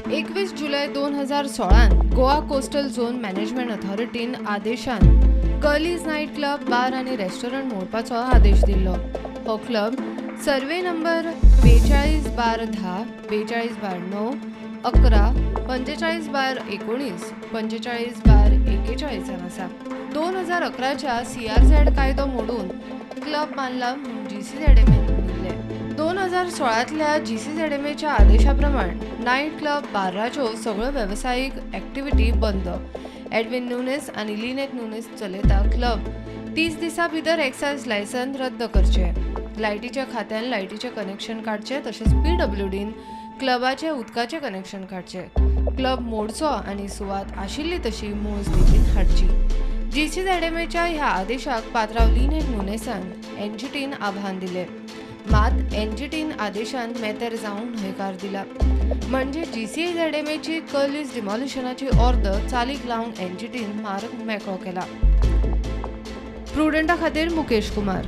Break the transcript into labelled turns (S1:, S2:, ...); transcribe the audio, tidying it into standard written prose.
S1: 21 जुलय 2016 Goa coastal zone management अथॉरिटीन आदेशान कर्लीज नायट क्लब, बार आनी रेस्टॉरंट मोडपाचो आदेश दिल्लो. हो क्लब सर्वे नंबर 42/10, 42/9, 11, 45/19, 45/41 आसा. 2011च्या CRZ कायदो मोडून क्लब बांदला म्हूण GCZMA म्हणिल्लें. 2016तल्या GCZMAच्या आदेशा प्रमाण नायट क्लब बार्राच्यो सगळ्यो वेवसायीक एक्टिविटी बंद. एडविन नुनेस आनी लिनेट नुनेस चलयता क्लब 30 दिसां भितर एक्सायज लायसन्स रद्द करचें, लायटीच्या खात्यान लायटीचें कनेक्शन काडचें, तशेंच PWDन क्लबाचें उदकाचें कनेक्शन काडचें, क्लब मोडचो आनी सुवात आशिल्ली तशी मूळ स्थितींत हाडची. GCZMAच्या ह्या आदेशाक पात्राव लिनेट नुनेसान NGTन आव्हान दिलें. मात NGTन आदेशान मेतेर जावंक न्हयकार दिला. म्हणजे GCZMAची कर्लीज डिमॉलिशनाची ऑर्द चालीक लावंक NGTन मार्ग मेकळो केला. प्रुडंटा खातीर मुकेश कुमार.